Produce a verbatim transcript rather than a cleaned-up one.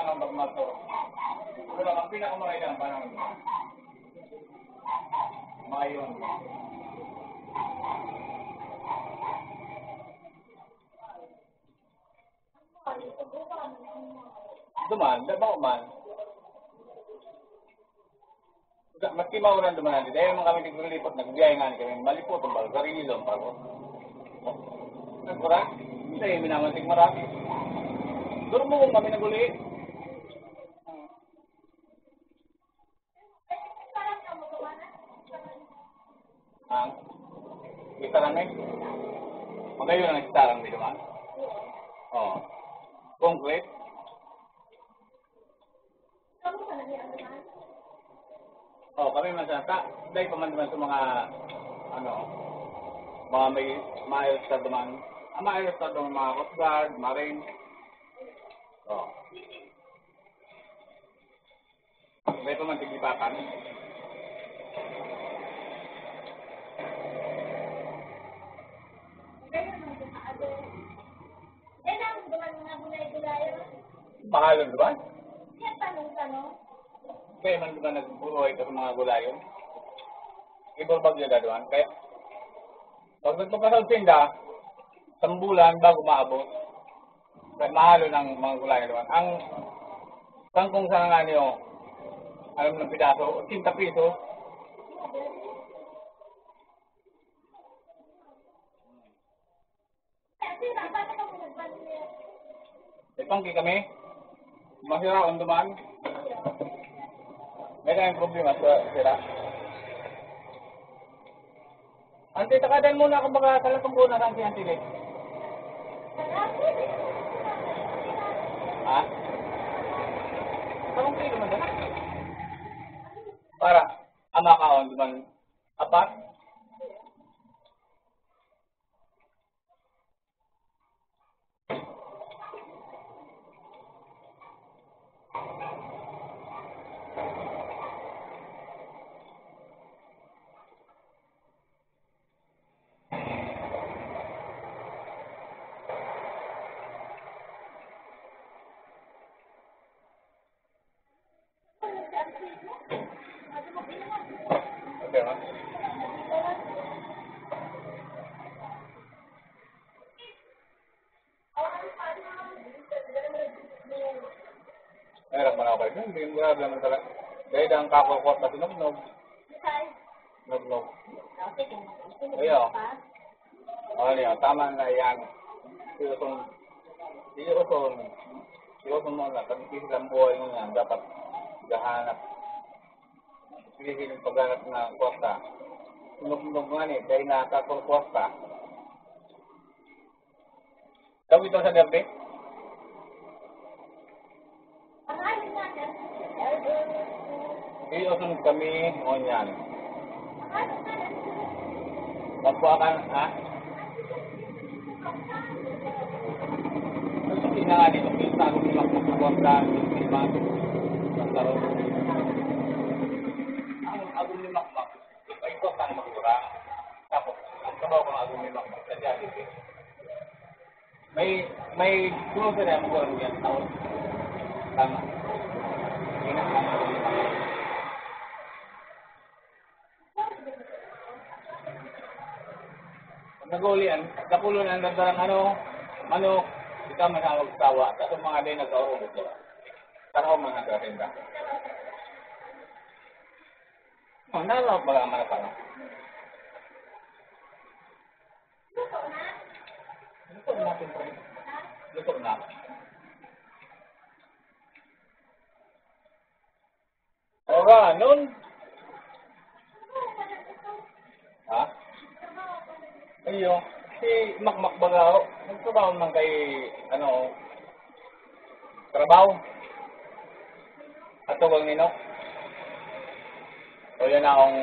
Ang pagmato. Pero ang pinakamagandang panahon, Mayo. Duman, da ba man? Maski mauran duman, dai man kami naglilipot, nagbiyahe nga kami, malipot ang bago, sarili lang bago. Nagkura, hindi, minamantig marami. Durmo kami naguli. Ang gitaran eh. Magayon ang gitaran, di ba? Oo. Concrete. Oo, kami man sa ta-, dahil pa man naman sa mga, ano, mga may, maayos ka duman. Ang maayos ka duman, mga Coast Guard, Marine. Oo. May pa man tigipatan. Mahal ang duman. Kaya man duman nagbubuhay ka sa mga gulayon. Ibang bagyo daduan. Kaya, pag nagpapasal sinda, isang bulan bago maabot. Kaya mahal ang mga gulayan, di ba? Ang kangkong sana nga niyo, alam ng pidaso, ochenta piso. May pangki kami. Masira ang duman. May tayong problema sa sira. Ante, takadan mo na, kumbaga, sa latong ko na lang si Ante Lek. Ha? Sa kung kayo naman, para, ama ka, on, duman, apat? Okay, ha? Ay, rag manakapay. Hindi, grabe naman talaga. Dahil ang kakurkot na sinugnog. Nugnog. Ayaw. Oh, niya, tama na yan. Seryoso, seryoso, seryoso mo na. Pag-isip ang buhay mo yan, dapat gahanap. Sige, sige, paghanap na kwarta. Nugnog nga ni, dahil nakakul kwarta. Daw ito sa gabi? Iyoson kami, ngunyan. Magkuha ka, ha? Ang sakit na nga dito, pinta ko, pinakot ko, pinakot ko, pinakot ko. Ang agong ni Makmak, ay, ito, tang magkura. Tapos, ang trabaho ko ng agong ni Makmak, sa Jollibee. May, may grocery ang mga yan, tao. Tama. Yun ang tama. Pag nag-uuli, ang dakulon ang nagdarang ano, manok, ikaw man ang magsawa, tapos mga day nagkaurong ito. Tanaw man ang kasinda. Oh, nalaw pala ang manok, ano? Luto na, siyempre. Luto na. Ora, nun. Ha? Iyo. Si Makmak baga, oh. Nagtrabaho naman kay, ano, trabaho. Ato bang nino? O yan akong